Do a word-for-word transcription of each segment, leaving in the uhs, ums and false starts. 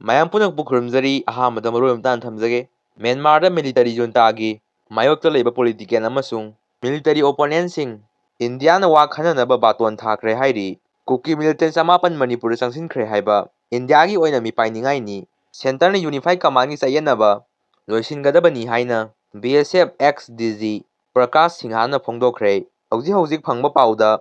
ꯃꯌꯥꯝ ꯄꯨꯝꯅꯃꯛꯄꯨ ꯈꯨꯔꯨꯝꯖꯔꯤ꯫ ꯑꯍꯥꯟꯕꯗ ꯃꯔꯨꯑꯣꯏꯕ ꯃꯇꯥꯡ ꯊꯝꯖꯒꯦ꯫ ꯃ꯭ꯌꯥꯟꯃꯥꯔꯗ ꯃꯤꯂꯤꯇꯔꯤ ꯖꯨꯟꯇꯥꯒꯤ ꯃꯥꯌꯣꯛꯇ ꯂꯩꯕ ꯄꯣꯂꯤꯇꯤꯀꯦꯜ ꯑꯃꯁꯨꯡ ꯃꯤꯂꯤꯇꯔꯤ ꯑꯣꯄꯣꯅꯦꯟꯁꯤꯡ ꯏꯟꯗꯤꯌꯥꯅ ꯋꯥ ꯈꯟꯅꯅꯕ ꯕꯥꯇꯣꯟ ꯊꯥꯈ꯭ꯔꯦ ꯍꯥꯏꯔꯤ꯫ ꯀꯨꯀꯤ ꯃꯤꯂꯤꯇꯦꯟ ꯆꯃꯥꯄꯟ ꯃꯅꯤꯄꯨꯔꯗ ꯆꯪꯁꯤꯟꯈ꯭ꯔꯦ ꯍꯥꯏꯕ ꯏꯟꯗꯤꯌꯥꯒꯤ ꯑꯣꯏꯅ ꯃꯤꯄꯥꯏꯅꯤꯡꯉꯥꯏꯅꯤ꯫ ꯁꯦꯟꯇꯔꯅ ꯌꯨꯅꯤꯐꯥꯏ ꯀꯃꯥꯟꯒꯤ ꯆꯌꯦꯠꯅꯕ ꯂꯣꯏꯁꯤꯟꯒꯗꯕꯅꯤ ꯍꯥꯏꯅ ꯕꯤ ꯑꯦꯁ F X D G Prakash ꯁꯤꯡꯍꯥꯅ ꯐꯣꯡꯗꯣꯛꯈ꯭ꯔꯦ꯫ ꯍꯧꯖꯤꯛ ꯍꯧꯖꯤꯛ ꯐꯪꯕ ꯄꯥꯎꯗ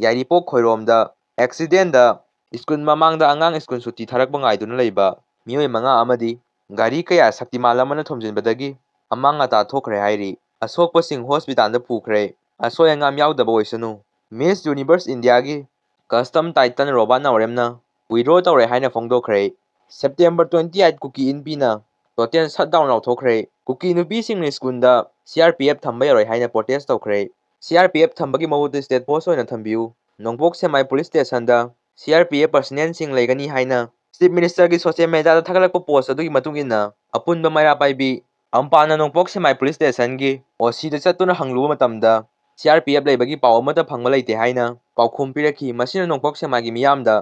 ꯌꯥꯏꯔꯤꯄꯣꯛ ꯈꯣꯏꯔꯣꯝꯗ ꯑꯦꯛꯁꯤꯗꯦꯟꯗ ꯁ꯭ꯀꯨꯜ ꯃꯃꯥꯡꯗ ꯑꯉꯥꯡ ꯁ꯭ꯀꯨꯜ ꯁꯨꯇꯤ ꯊꯥꯔꯛꯄ ꯉꯥꯏꯗꯨꯅ ꯂꯩꯕ ꯃꯤꯑꯣꯏ ꯃꯉꯥ ꯑꯃꯗꯤ ꯒꯥꯔꯤ ꯀꯌꯥ ꯁꯛꯇꯤꯃꯥꯟ ꯑꯃꯅ ꯊꯣꯝꯖꯤꯟꯕꯗꯒꯤ ꯑꯃꯥꯡ ꯑꯇꯥ ꯊꯣꯛꯈ꯭ꯔꯦ ꯍꯥꯏꯔꯤ꯫ ꯑꯁꯣꯛꯄꯁꯤꯡ ꯍꯣꯁꯄꯤꯇꯥꯜꯗ ꯄꯨꯈ꯭ꯔꯦ꯫ ꯑꯁꯣꯏ ꯑꯉꯥꯝ ꯌꯥꯎꯗꯕ ꯑꯣꯏꯁꯅꯨ꯫ ꯃꯤꯁ ꯌꯨꯅꯤꯚꯔꯁ ꯏꯟꯗꯤꯌꯥꯒꯤ ꯀꯁꯇꯝ ꯇꯥꯏꯇꯟ ꯔꯣꯕꯥ ꯅꯥꯎꯔꯦꯝꯅ ꯋꯤꯗ꯭ꯔꯣ ꯇꯧꯔꯦ ꯍꯥꯏꯅ ꯐꯣꯡꯗꯣꯛꯈ꯭ꯔꯦ꯫ ꯁꯦꯞꯇꯦꯝꯕꯔ ꯇ꯭ꯋꯦꯟꯇꯤ ꯑꯩꯠ ꯀꯨꯀꯤ ꯏꯟꯄꯤꯅ ꯇꯣꯇꯦꯜ ꯁꯠꯗꯥꯎꯟ ꯂꯥꯎꯊꯣꯛꯈ꯭ꯔꯦ꯫ ꯀꯨꯀꯤ ꯅꯨꯄꯤꯁꯤꯡꯅ ꯁ꯭ꯀꯨꯜꯗ ꯁꯤ ꯑꯥꯔ ꯄꯤ ꯑꯦꯐ ꯊꯝꯕ ꯌꯥꯔꯣꯏ ꯍꯥꯏꯅ ꯄ꯭ꯔꯣꯇꯦꯁ ꯇꯧꯈ꯭ꯔꯦ꯫ ꯁꯤ ꯑꯥꯔ ꯄꯤ ꯑꯦꯐ ꯊꯝꯕꯒꯤ ꯃꯍꯨꯠꯇ ꯁ꯭ꯇꯦꯠ ꯐꯣꯔꯁ ꯑꯣꯏꯅ ꯊꯝꯕꯤꯌꯨ꯫ ꯅꯣꯡꯄꯣꯛ ꯁꯦꯛꯃꯥꯏ police ꯁ꯭ꯇꯦꯁꯟꯗ C R P F ꯄꯔꯁꯅꯦꯜꯁꯤꯡ ꯂꯩꯒꯅꯤ ꯍꯥꯏꯅ ꯆꯤꯐ ꯃꯤꯅꯤꯁꯇꯔꯒꯤ ꯁꯣꯁꯤꯌꯦꯜ ꯃꯦꯗꯤꯌꯥꯗ ꯊꯥꯒꯠꯂꯛꯄ ꯄꯣꯁ ꯑꯗꯨꯒꯤ ꯃꯇꯨꯡ ꯏꯟꯅ, ꯑꯄꯨꯟꯕ ꯃꯩꯔꯥ ꯄꯥꯏꯕꯤ ꯑꯝꯄꯥꯅ ꯅꯣꯡꯄꯣꯛ ꯁꯦꯛꯃꯥꯏ ꯄꯨꯂꯤꯁ ꯁ꯭ꯇꯦꯁꯟꯒꯤ ꯑꯣ ꯁꯤꯗ ꯆꯠꯇꯨꯅ ꯍꯪꯂꯨꯕ ꯃꯇꯝꯗ, ꯁꯤ ꯑꯥꯔ ꯄꯤ ꯑꯦꯐ ꯂꯩꯕꯒꯤ ꯄꯥꯎ ꯑꯃꯠꯇ ꯐꯪꯕ ꯂꯩꯇꯦ ꯍꯥꯏꯅ ꯄꯥꯎꯈꯨꯝ ꯄꯤꯔꯛꯈꯤ꯫ ꯃꯁꯤꯅ ꯅꯣꯡꯄꯣꯛ ꯁꯦꯛꯃꯥꯏꯒꯤ ꯃꯤꯌꯥꯝꯗ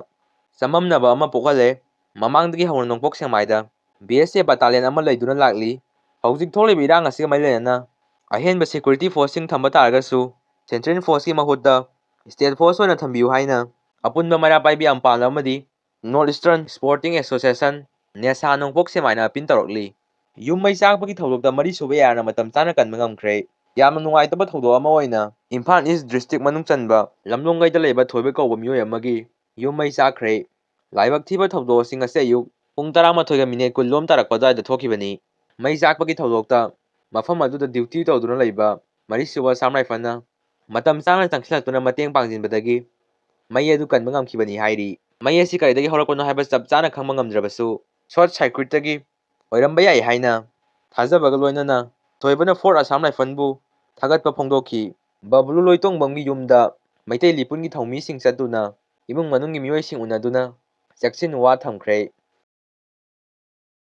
ꯆꯃꯝꯅꯕ ꯑꯃ ꯄꯣꯛꯍꯜꯂꯦ꯫ ꯃꯃꯥꯡꯗꯒꯤ ꯍꯧꯅ ꯅꯣꯡꯄꯣꯛ ꯁꯦꯛꯃꯥꯏꯗ ꯕꯤ ꯑꯦꯁ ꯑꯦꯐ ꯕꯇꯥꯂꯤꯌꯟ ꯑꯃ ꯂꯩꯗꯨꯅ ꯂꯥꯛꯂꯤ꯫ ꯍꯧꯖꯤꯛ ꯊꯣꯛꯂꯤꯕ ꯏꯔꯥꯡ ꯑꯁꯤꯒ ꯃꯔꯤ ꯂꯩꯅꯅ ꯑꯍꯦꯟꯕ ꯁꯦꯀ꯭ꯌꯨꯔꯤꯇꯤ ꯐꯣꯔꯁꯁꯤꯡ ꯊꯝꯕ ꯇꯥꯔꯒꯁꯨ, ꯁꯦꯟꯇ꯭ꯔꯦꯜ ꯐꯣꯔꯁꯀꯤ ꯃꯍꯨꯠꯇ ꯁ꯭ꯇꯦꯠ ꯐꯣꯔꯁ ꯑꯣꯏꯅ ꯊꯝꯕꯤꯌꯨ ꯍꯥꯏꯅ ꯑꯄꯨꯟꯕ ꯃꯩꯔꯥ ꯄꯥꯏꯕꯤ ꯑꯝꯄꯥꯟ ꯑꯃꯗꯤ ꯅꯣꯔꯠ ꯏꯁꯇꯔꯟ ꯁ꯭ꯄꯣꯔꯇꯤꯡ ꯑꯦꯁꯣꯁꯤꯌꯦꯁꯟ, ꯅꯦꯁꯥ, ꯅꯣꯡꯄꯣꯛ ꯁꯦꯛꯃꯥꯏꯅ ꯑꯄꯤꯜ ꯇꯧꯔꯛꯂꯤ꯫ ꯌꯨꯝ ꯃꯩ ꯆꯥꯛꯄꯒꯤ ꯊꯧꯗꯣꯛꯇ ꯃꯔꯤꯁꯨꯕ ꯑꯦ ꯑꯥꯔꯅ ꯃꯇꯝ ꯆꯥꯅ ꯀꯟꯕ ꯉꯝꯈ꯭ꯔꯦ꯫ ꯌꯥꯝꯅ ꯅꯨꯡꯉꯥꯏꯇꯕ ꯊꯧꯗꯣꯛ ꯑꯃ ꯑꯣꯏꯅ ꯏꯝꯐꯥꯜ ꯏꯁ ꯗꯤꯁꯇ꯭ꯔꯤꯛ ꯃꯅꯨꯡ ꯆꯟꯕ ꯂꯝꯂꯣꯡꯒꯩꯗ ꯂꯩꯕ ꯊꯣꯏꯕ ꯀꯧꯕ ꯃꯤꯑꯣꯏ ꯑꯃꯒꯤ ꯌꯨꯝ ꯃꯩ ꯆꯥꯛꯈ꯭ꯔꯦ꯫ ꯂꯥꯏꯕꯛ ꯊꯤꯕ ꯊꯧꯗꯣꯛ ꯑꯁꯤ ꯉꯁꯤ ꯑꯌꯨꯛ ꯄꯨꯡ ꯇꯔꯥꯃꯥꯊꯣꯏꯒ ꯃꯤꯅꯤꯠ ꯀꯨꯟꯂꯣꯝ ꯇꯥꯔꯛꯄ ꯑꯗꯨꯋꯥꯏꯗ ꯊꯣꯛꯈꯤꯕꯅꯤ꯫ ꯃꯩ ꯆꯥꯛꯄꯒꯤ ꯊꯧꯗꯣꯛꯇ ꯃꯐꯝ ꯑꯗꯨꯗ ꯗ꯭ꯌꯨꯇꯤ ꯇꯧꯗꯨꯅ ꯂꯩꯕ ꯃꯔꯤꯁꯨꯕ ꯑꯁꯥꯝ ꯔꯥꯏꯐꯜꯅ ꯃꯇꯝ ꯆꯥꯅ ꯆꯪꯁꯤꯜꯂꯛꯇꯨꯅ ꯃꯇꯦꯡ ꯄꯥꯡꯁꯤꯟꯕꯗꯒꯤ ꯃꯩ ꯑꯗꯨ ꯀꯟꯕ ꯉꯝꯈꯤꯕꯅꯤ ꯍꯥꯏꯔꯤ꯫ ꯃꯩ ꯑꯁꯤ ꯀꯔꯤꯗꯒꯤ ꯍꯧꯔꯛꯄꯅꯣ ꯍꯥꯏꯕ ꯆꯞ ꯆꯥꯅ ꯈꯪꯕ ꯉꯝꯗ꯭ꯔꯕꯁꯨ, ꯁꯣꯔꯠ ꯁꯥꯔꯀ꯭ꯌꯨꯠꯇꯒꯤ ꯑꯣꯏꯔꯝꯕ ꯌꯥꯏ ꯍꯥꯏꯅ ꯊꯥꯖꯕꯒ ꯂꯣꯏꯅꯅ ꯊꯣꯏꯕꯅ ꯐꯣꯔꯠ ꯑꯁꯥꯝ ꯔꯥꯏꯐꯜꯕꯨ ꯊꯥꯒꯠꯄ ꯐꯣꯡꯗꯣꯛꯈꯤ꯫ ꯕꯕꯂꯨ ꯂꯣꯏꯇꯣꯡꯕꯝꯒꯤ ꯌꯨꯝꯗ ꯃꯩꯇꯩ ꯂꯤꯄꯨꯟꯒꯤ ꯊꯧꯃꯤꯁꯤꯡ ꯆꯠꯇꯨꯅ ꯏꯃꯨꯡ ꯃꯅꯨꯡꯒꯤ ꯃꯤꯑꯣꯏꯁꯤꯡ ꯎꯅꯗꯨꯅ ꯆꯦꯛꯁꯤꯟ ꯋꯥ ꯊꯝꯈ꯭ꯔꯦ꯫